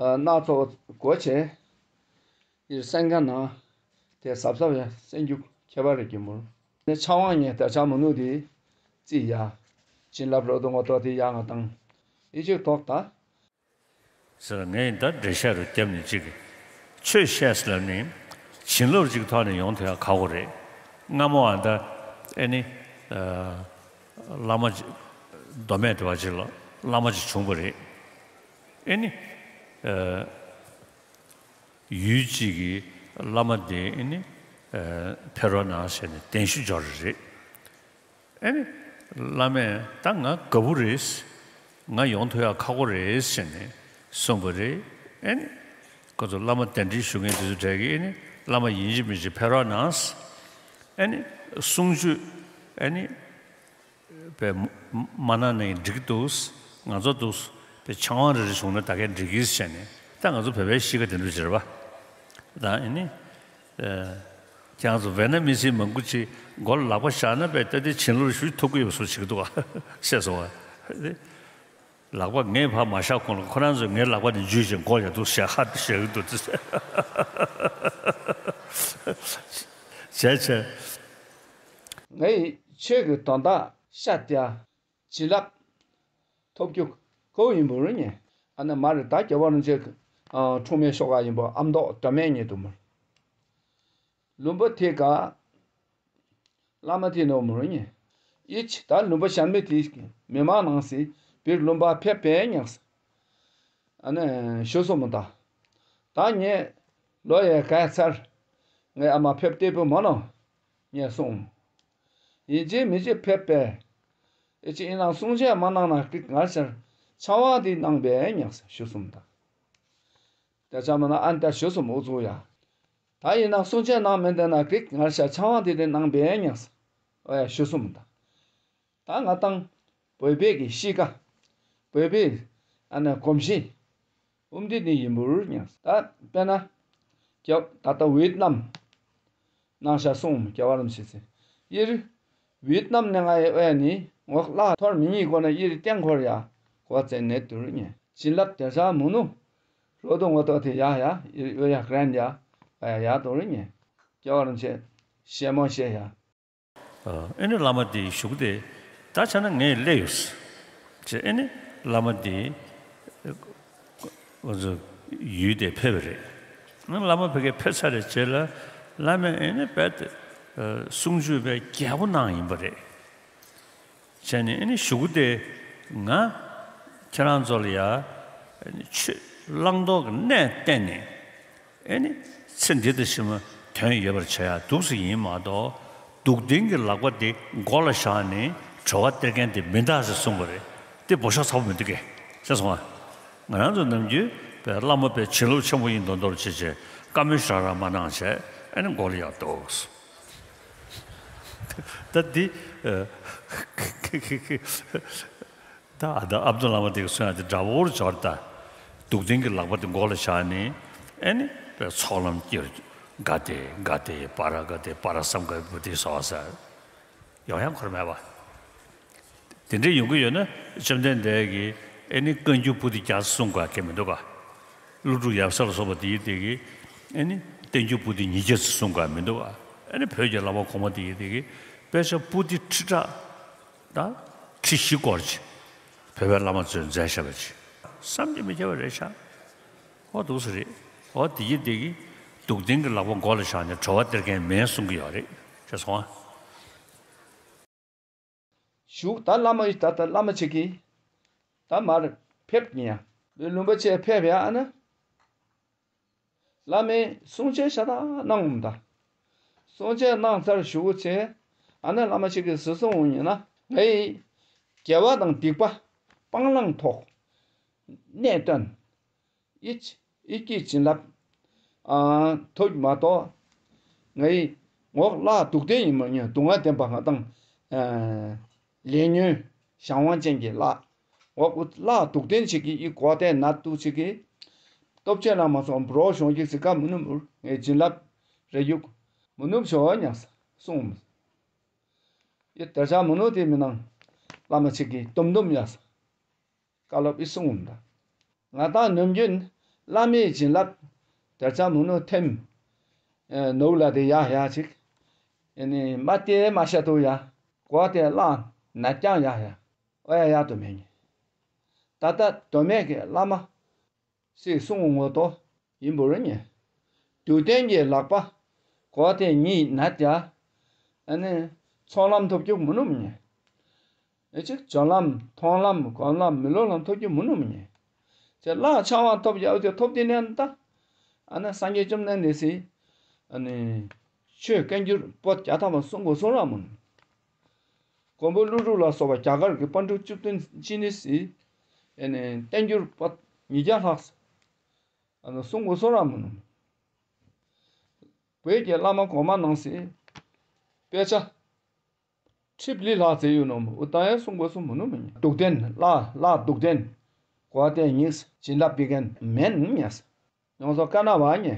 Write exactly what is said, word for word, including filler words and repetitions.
སྣ་ཚོགས་སྒོ་ཕྱེ། ཡིར་སེང་ག་ན་དེ་གཟབ་གཟབ་ཡ་སེང་རྒྱུག་ཁྱད་པར་རེ་གྱིན་པོར། ནས་ཆ་དབང་ཉེ་ད་ཆ་མ་ནུ་དེ་རྩིས་ཡ། བྱིན་རླབས་རོ་དུ་ངོ་ཏོ་དེ་ཡ་ང་དང་། ཡི་གཅིག་ཐོག་ད། ཟེར་ངས་ད་འགྲེལ་བཤད་རུ་བརྒྱབ་ནས་ཅིག་ཆོས་བཤད་ཟེར་ལབ་ནས་བྱིན་རླབས་ཅིག་ཐོག་ནས་ཡོང་ཐུབ་ཡ་ཁག་པོ་རེད། སྔ་མོ་ཨ་ད་ཨེ་ནི་བླ་མ་ཅིག་མདོ་སྨད་དུ་བ་ཅིག་ལ་བླ་མ་ཅིག་བྱུང་བ་རེད། ཨེ་ནི། ཡུལ་གཅིག་གི་བླ་མ་དེ་ཨེ་ནི་ཕེབས་རོགས་གནང་ཟེར་ནས་གདན་ཞུ་འབྱོར་རེད། ཨེ་ནི་བླ་མས་ད་ང་དགའ་བོ་རེད། ང་ཡོང་ཐུབ་ཡག་ཁག་པོ་རེད་ཟེར་ནས་གསུངས་པ་རེད། ཨེ་ནི་ཁོ་ཚོ་བླ་མ་གདན་འདྲེན་ཞུ་མཁན་དེ་ཚོ་གྲས་ཀྱིས་ཨེ་ནི་བླ་མ་ཡིན་གཅིག་མིན་གཅིག་ཕེབས་རོགས་གནང་། ཨེ་ནི་གསུང་ཆོས་ཨེ་ནི། པའི་མ་གནང་ནའི་འགྲིག་གི་འདུག་ང་ཚོ་འདུག་པའི་ཆང་བང་རེ་རེ་བྱུང་ན་ད་གས་འགྲིག་གིས་བྱས་ནས་ད་ང་ཚོ་བོད་པའི་གཤིས་ཀ་དེ་འདྲ་བྱེད་རེད་པ། ད་ཨེ་ནི། ཁྱེད་རང་ཚོ་ཝེ་ན་མི་སི་མང་པོ་ཅིག་མགོ་ལ་ལག་པ་བཞག་ན་པའི་ད་དེ་བྱིན་རླབས་ཞུ་ཐུབ་ཀྱི་ཡོད་བཟོ་བྱེད་ཀྱི་འདུག་ཨ། ཤེས་སོང་ཨ། ལག་པ་ངས་ཕར་མ་བཞག་གོང་ལ་ཁོ་རང་ཚོས་ངའི་ལག་པ་དེ་འཇུས་བྱས་མགོ་ཡར་འདུག་བཞག་ཧ་བཞག་གི་འདུག་བྱས་བྱས། ངའི་ཆོས་ཀྱི་དོན་དག་ཤ་སྟེ། བྱིན་རླབས་ཐོབ་རྒྱུ་ཁོ་ཡིན་པོ་རེད་ཉེ། ཨ་ནི་མ་རེད་ད་རྒྱལ་བ་རིན་ཆེན་འཁྲུངས་མའི་ཤོག་ཁ་ཡིན་པོ་ཨ་མདོག་འདྲ་མེད་ཉེ་དུ་མོར། ལུང་པ་དེ་ག་བླ་མ་དེ་ནོ་མོ་རེད་ཉེ། ཡིད་ད་ལུང་པ་གཞན་མི་དེ་མི་མང་ནང་སི་བིར་ལུང་པ་ཕེབས་པས་ཉགས། ཨ་ནི་ཞུ་སོ་མོ་ད། ད་ངས་ལོ་ཡས་ག་ཚར། ངའི་ཨ་མ་ཕེབས་ལྟེ་བུ་མ་ནོ། ངས་གསུངས། ཡིན་གཅིག་མིན་གཅིག་ཕེབས་པས། ཨེ་ཅི་ཡིན་ནང་གསུང་ཆོས་མ་གནང་ན་ཀི་ང་ཤར་ཆང་བ་འདི་གནང་པས་ཉགས་ཞུ་གསུངས་དང་། དེ་ཆ་མ་ན་ཨན་ཏ་ཞུ་གསུངས་འུ་ཚུགས་ཡ། ད་ཡིན་ནང་གསུང་ཆོས་གནང་མི་འདོད་ན་ཀི་ང་ཤར་ཆང་བ་འདི་དེ་གནང་པས་ཉགས། ཨོ་ཡ་ཞུ་གསུངས་དང་། ད་ང་དང་བོད་པའི་གི་གཤིས་ཀ། བོད་པའི་ཨ་ནི་གོམས་གཤིས། ཨུམ་དེ་ནི་ཡིན་པུར་ཉགས། ད་དཔེར་ན། ཀྱབ་ད་ལྟ་ཝེད་ནམ། ནང་ཤ་སོང་རྒྱལ་བ་རིན་པོ་ཆེ་ཟེར། ཡིར། ཝེད་ནམ་ནས་ང་ཡི་ཨོ་ཡ་ནི་ངོ་ལ་ཐོར་མི་གཉིས་སྒོ་ན་ཡིར་བསྟན་འཁོར་ཡ། གོ་ཙེ་ནེ་དུར་ཉེ། བྱིན་རླབས་དེ་ས་མུ་ནུ། རོ་དོ་ངོ་ཏོ་དེ་ཡ་ཡ་ཡིར་ཨོ་ཡ་གྲན་ཡ། ཨ་ཡ་ཡ་དོར་ཉེ། རྒྱལ་བ་རིན་པོ་ཆེ། ཤེ་མོ་ཤེ་ཡ། ཨེ་ནི་བླ་མ་དེའི་བཞུགས་དེ། ད་ཆ་ན་ངས་སླེབས་ཡོད། ཅེས་ཨེ་ནི་བླ་མ་དེ། ང་ཚོ་ཡུལ་དེ་ཕེབས་པ་རེད། བླ་མ་ཕ་གིར་ཕེབས་ཚར་རེད་བྱས་ལ། བླ་མས་ཨེ་ནི་རྦད་དེ་གསུང་ཆོས་དཔེ་རྒྱས་པོ་གནང་ཡིན་པ་རེད། བྱས་ནས་ཨེ་ནི་གཞུག་གུ་དེ་ང་ཁྱེད་རང་ཚོ་ལ་ཡ་ཆོས་བླང་དོར་གྱི་གནས་བསྟན་ནས། ཨེ་ནི། ཚེ་འདི་དང་ཕྱི་མ་དོན་ཡོད་པར་བྱ་ཡ་འདུག་སེ་ཡིན་མ་གཏོགས། སྡུག་བདེན་གྱི་ལག་པ་དེ་མགོ་ལ་བཞག་ནས་གྲོད་པ་སྟེར་མཁན་དེ་མི་འདུག་ཟེར་གསུངས་པ་རེད། དེ་འབོ་ཤོག་ཚ་པོ་མི་འདུག་གས། ཤེས་སོང་ང་། ང་རང་ཚོ་ནམ་རྒྱུན་པའི་བླ་མ་པའི་བྱིན་རླབས་ཆེན་པོ་ཡིན་མདོག་མདོག་བྱེད་བྱེད་བཀའ་མོལ་ཞེ་དྲག་མ་གནང་བྱས་ཨེ་ནི་མགོ་ལ་ཡར་འདུག་ད་འདི། ད་ཨ་ད་ཨབ་དུ་བླ་མ་དེ་གི་གསུང་ཡ་དེ་འདྲ་བོར་འབྱོར་ད། སྡུག་བདེན་གྱི་ལག་པ་དེ་མགོ་ལ་བཞག་ནས་ཨེ་ནི་པའི་ཚོགས་ལམ་སྐྱེལ། ག་དེ་ག་དེ་པ་ར་ག་དེ་པ་ར་སམ་ག་བུ་དེ་སོ་ས། ཡོང་ཡང་འཁོར་མེད་པ། དེ་འདྲའི་ཡོང་གི་ཡོད་ན་བཅོམ་ལྡན་འདས་ཀྱིས་ཨེ་ནི་བསྐང་རྒྱུ་པོ་ཏི་བརྒྱ་གསུང་དགོས་ཀྱི་མི་འདུག་ག་ཀླུ་སྒྲུབ་ཡབ་སྲས་ལ་སོགས་པ་དེ་ཡི་དེ་གིས་ཨེ་ནི་བསྟན་རྒྱུ་པོ་ཏི་ཉིས་བརྒྱ་གསུང་དགོས་མི་འདུག་ག་ཨེ་ནི་བོད་ཀྱི་བླ་མ་གོང་མ་དེ་ཡི་དེ་གིས་དཔེ་ཆ་པོ་ཏི་ཁྲི་ཕྲག་ད་ཁྲི་བཞི་སྐོར་ཅིག་བོད་པའི་བླ་མ་ཚོས་མཛད་བཞག་པ་ཅིག་བསམ་གྱིས་མི་ཁྱབ་པ་རེད་ཤག་ཨོ་འདུག་སེ་རེད། ཨོ་དེ་གི་དེ་གི་སྡུག་བདེན་གྱི་ལག་པ་མགོ་ལ་བཞག་ནས་གྲོད་པ་སྟེར་མཁན་མེད་གསུང་གི་ཡོད་རེད་ཤེས་སོང་ཨ། བཞུགས་ད་བླ་མ་ཡི་ད་ལྟ་བླ་མ་ཅིག་གིས་ད་མར་ཕེབས་ཉེ་ཡ། ལུས་ལུང་པ་ཆེ་ཕེབས་ཡ་ཨ་ན། བླ་མས་གསུང་ཆོས་ཤ་སྟག་གནང་འོང་ད། གསུང་ཆོས་གནང་ཚར་ཞུ་གུ་ཚེ། ཨ་ནེ་བླ་མ་ཅིག་གིས་ཟི་སོང་འོང་ཉེ་ན་ངའི་དགེ་བ་དང་སྡིག་པ་སྤང་བླང་ཐོག་གནས་སྟོན། ཨི་ཨི་ཀྱི་བྱིན་རླབས་ཐོབ་མ་གཏོགས། ངའི་ངོ་ལ་སྡུག་བདེན་ཡིན་མ་ཉེ་སྡུག་བསྔལ་བདེན་པ་ང་དང་། ལས་ཉོན་གཞན་དབང་ཅན་གྱི་བླ། འོག་བླ་སྡུག་བདེན་ཅིག་གིས་ཨི་གོ་ཏེ་ན་ཏུ་ཅིག་གིས། སྟོབས་ཆེན་ལ་མ་སོང་འབྲོག་གཞུང་གི་ཟི་ཀ་མུ་ནུ་མུར་ངའི་བྱིན་རླབས་རེ་ཡུག་མུ་ནུ་བྱོ་ཉགས་གསུངས། ཨི་དེ་ཆ་མུ་ནུ་དེ་མི་ནང་བླ་མ་ཅིག་གིས་དུམ་དུམ་ཡགས། བཀའ་སློབ་ཨི་གསུངས་འོང་ད། ང་དང་ནམ་རྒྱུན་ བླ་མའི་བྱིན་རླབས་དར་ཚ་མུ་ནུ་ཐེམ། ནོག་ལ་དེ་ཡ་ཡ་ཅིག་ཨ་ནི་མ་དེ་མ་ཤ་དུ་ཡ། གོ་དེ་བླ་ན་ཀྱང་ཡ་ཡ། ཨོ་ཡ་ཡ་དུ་མེ་ཉེ། ད་ལྟ་དོ་མེད་ཀྱི་བླ་མ། སྲིད་གསུང་ངོ་ཏོ་ཡིན་པོ་རུ་ཉེ། དུག་ལྡན་གྱི་ལག་པ། གོ་དེ་ཉིད་ན་ཏྱ། ཨ་ནི་ཚོང་ལམ་ཐོབ་རྒྱུ་མུ་ནུམ་ཉེ། ཨེ་ཅིག་སྦྱོར་ལམ་མཐོང་ལམ་སྒོམ་ལམ་མི་སློབ་ལམ་ཐོབ་རྒྱུ་མུ་ནུམ་ཉེ། ཅེ་ལག་ཆ་བ་ཐོབ་ཡག་དེ་ཐོབ་དེ་ནས་ད། ཨ་ནི་སངས་རྒྱས་བཅོམ་ལྡན་འདས་སི། ཨ་ནི། ཆོས་བསྟན་འགྱུར་པོ་བརྒྱ་ཐམ་པ་གསུང་དགོས་གསུང་ར་མུ་ནུ། མགོན་པོ་ཀླུ་སྒྲུབ་ལ་སོགས་པ་རྒྱ་གར་གྱི་པཎ་གྲུབ་བཅུ་བདུན་ཅི་ནི་སི། ཨེ་ནས་བསྟན་འགྱུར་པ་ཉིས་བརྒྱ་ལྷག་སི། ཨ་ནི་གསུང་དགོས་གསུང་ར་མུ་ནུ། བོད་ཀྱི་བླ་མ་གོང་མ་ནང་སི། དཔེ་ཆ། ཁྲི་ལི་ལྷག་ཙེ་ཡོད་ནོ་མོ་ཨུ་ཏང་ཡ་གསུང་དགོས་གསུང་མུ་ནུ་མི་ཉན། དུག་ལྡན་ལ་ལ་དུག་ལྡན། གོ་དེ་ཉིས་བྱིན་རླབས་པི་གན་མེན་ཉེ་སི། ཡོངས་སུ་དཀའ་ན་བ་ཉེ།